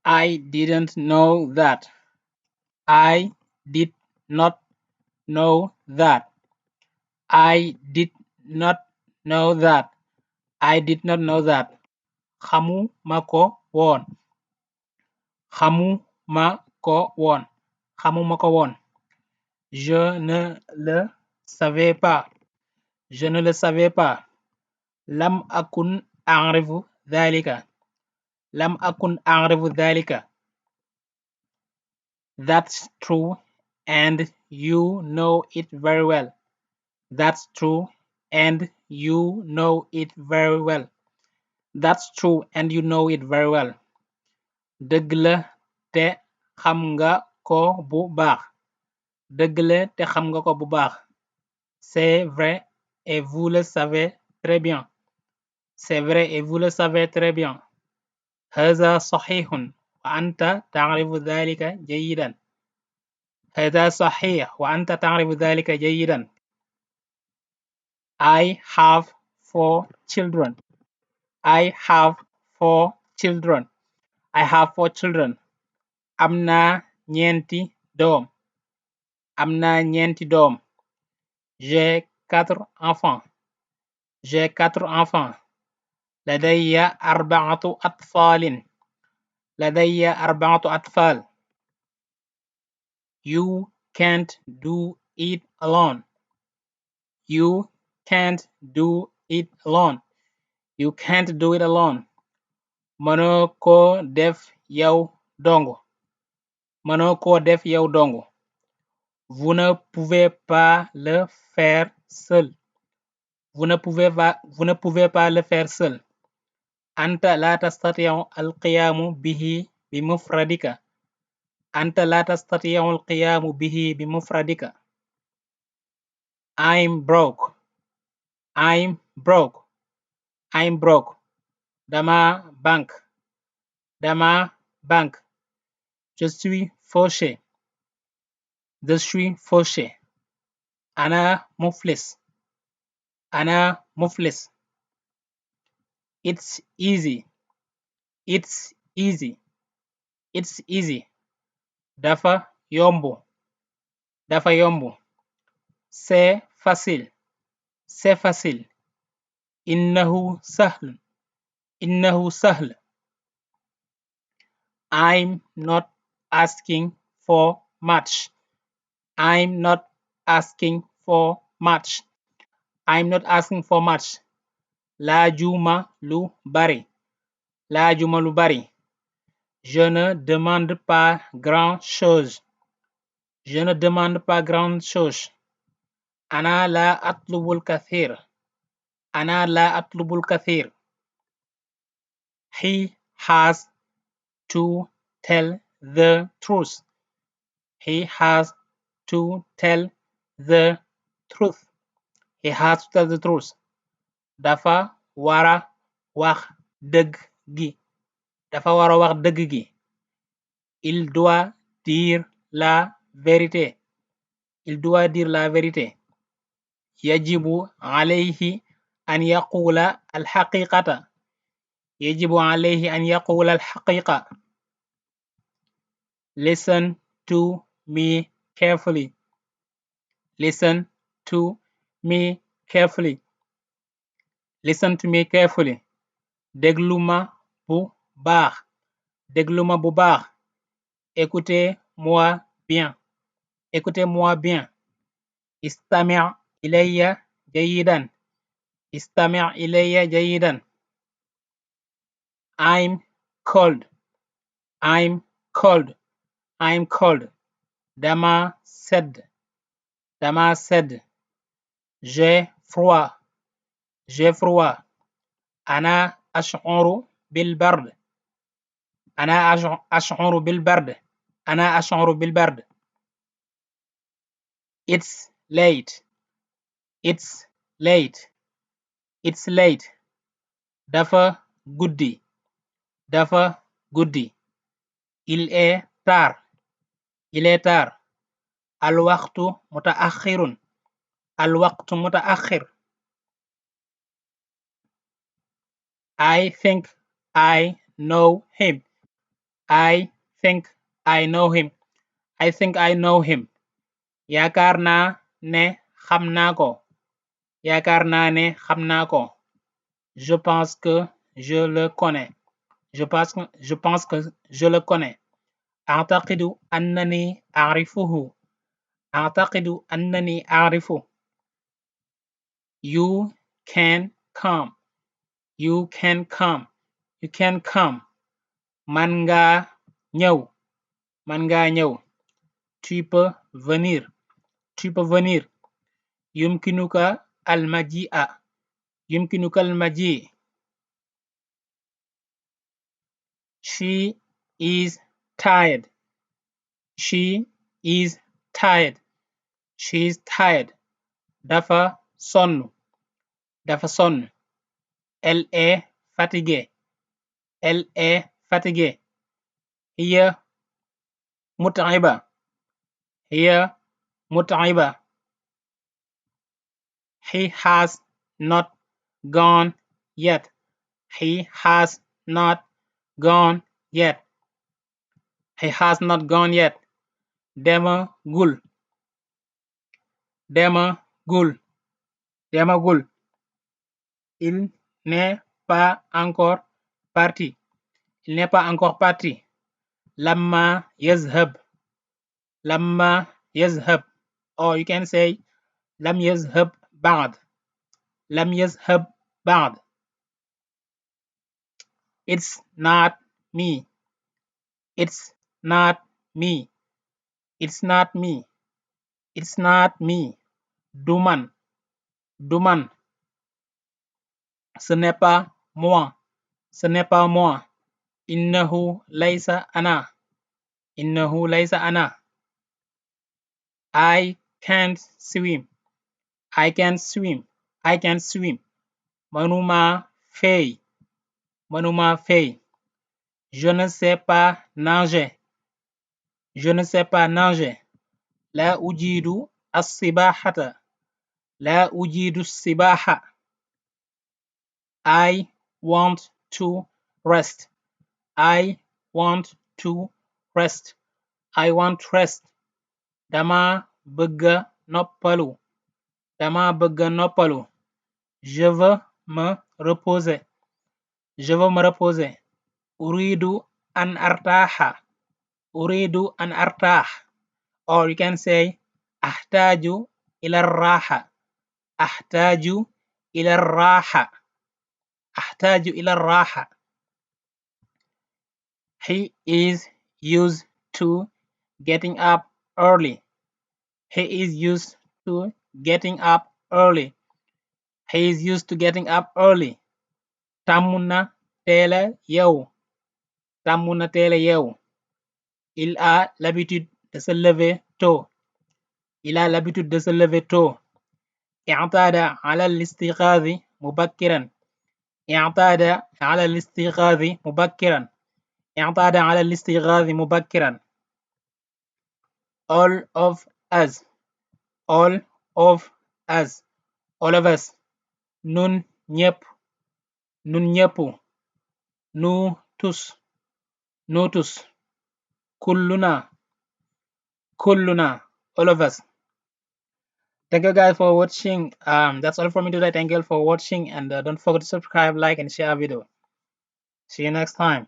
I didn't know that. I did not know that. I did not know that. I did not know that. Xamuma ko woon. Xamuma ko woon. Xamuma ko woon. Je ne le savais pas. Je ne le savais pas. لم أكن أعرف ذلك. لم أكن أعرف ذلك. That's true and you know it very well. That's true and you know it very well. That's true and you know it very well. Dëgg la te xam nga ko bu baax. Dëgg la te xam nga ko bu baax. C'est vrai et vous le savez très bien. C'est vrai et vous le savez très bien. هذا صحيح وأنت تعرف ذلك جيدا. هذا صحيح وأنت تعرف ذلك جيدا. I have 4 children. I have 4 children. I have 4 children. am naa ñeenti doom. am naa ñeenti doom. J'ai 4 enfants. J'ai 4 enfants. لدي 4 أطفال. لدي 4 أطفال. You can't do it alone. You can't do it alone. You can't do it alone. mënoo ko def yow dong. mënoo ko def yow dong. Vous ne pouvez pas le faire seul. vous ne pouvez pas le faire seul. أنت لا تستطيع القيام به بمفردك. أنت لا تستطيع القيام به بمفردك. I'm broke. I'm broke. I'm broke. Damaa banque. Damaa banque. Je suis fauché. Je suis fauché. أنا مفلس. أنا مفلس. It's easy. It's easy. It's easy. Dafa yombu. Dafa yombu. C'est facile. C'est facile. إنه سهل. إنه سهل. I'm not asking for much. I'm not asking for much. I'm not asking for much. laajuma lu bari. laajuma lu bari. Je ne demande pas grand-chose. Je ne demande pas grand-chose. أنا لا أطلب الكثير. أنا لا أطلب الكثير. He has to tell the truth. He has to tell the truth. He has to tell the truth. Dafa wara wax dëgg gi. Dafa wara wax dëgg gi. Il doit dire la vérité. Il doit dire la vérité. يجب عليه أن يقول الحقيقة. يجب عليه أن يقول الحقيقة. Listen to me carefully. Listen to me carefully. Listen to me carefully. dégluma bu baax. dégluma bu baax. Écoutez-moi bien. Écoutez-moi bien. استمع إلي جيدا. استمع إلي جيدا. I'm cold. I'm cold. I'm cold. Damaa sedd. Damaa sedd. J'ai froid. J'ai froid. أنا أشعر بالبرد. أنا أشعر بالبرد. أنا أشعر بالبرد. It's late. It's late. It's late. Dafa guddi. Dafa guddi. Il est tard. Il est tard. الوقت متأخر. الوقت متأخر. I think I know him. I think I know him. I think I know him. yaakaar naa ne xam naa ko. yaakaar naa ne xam naa ko. Je pense que je le connais. Je pense que je le connais. أعتقد أنني أعرفه. أعتقد أنني أعرفه. You can come. You can come. You can come. Man nga ñëw. Man nga ñëw. Tu peux venir. Tu peux venir. يمكنك المجيء. يمكنك المجيء. She is tired. She is tired. She is tired. Dafa sonn. Dafa sonn. Elle est fatiguée. Elle est fatiguée. هي متعبة. هي متعبة. He has not gone yet. He has not gone yet. He has not gone yet. demagul. demagul. demagul. Il n'est pas encore parti. Il n'est pas encore parti. لما يذهب. لما يذهب. Or you can say لم يذهب بعد. لم يذهب بعد. It's not me. It's not me. It's not me. It's not me. Du man. Du man. Ce n'est pas moi. Ce n'est pas moi. إنه ليس أنا. إنه ليس أنا. I can't swim. I can't swim. I can't swim. mënuma fey. mënuma fey. Je ne sais pas nager. Je ne sais pas nager. لا أجيد السباحة. لا أجيد السباحة. I want to rest. I want to rest. I want rest. Damaa bëgg noppalu. Damaa bëgg noppalu. Je veux me reposer. Je veux me reposer. أريد أن أرتاح. أريد أن أرتاح. Or you can say أحتاج إلى الراحة. أحتاج إلى الراحة. أحتاج إلى الراحة. He is used to getting up early. He is used to getting up early. He is used to getting up early. tàmm na teela yeewu. tàmm na teela yeewu. Il a l'habitude de se lever tôt. Il a l'habitude de se lever tôt. اعتاد على الاستيقاظ مبكرا. اعتاد على الاستيقاظ مبكرا. اعتاد على الاستيقاظ مبكرا. All of us. All of us. All of us. Nun ñépp. Nun ñépp. Nous tous. Nous tous. kulluna. Kulluna. All of us. Thank you guys for watching. That's all for me today. Thank you all for watching, and don't forget to subscribe, like, and share our video. See you next time.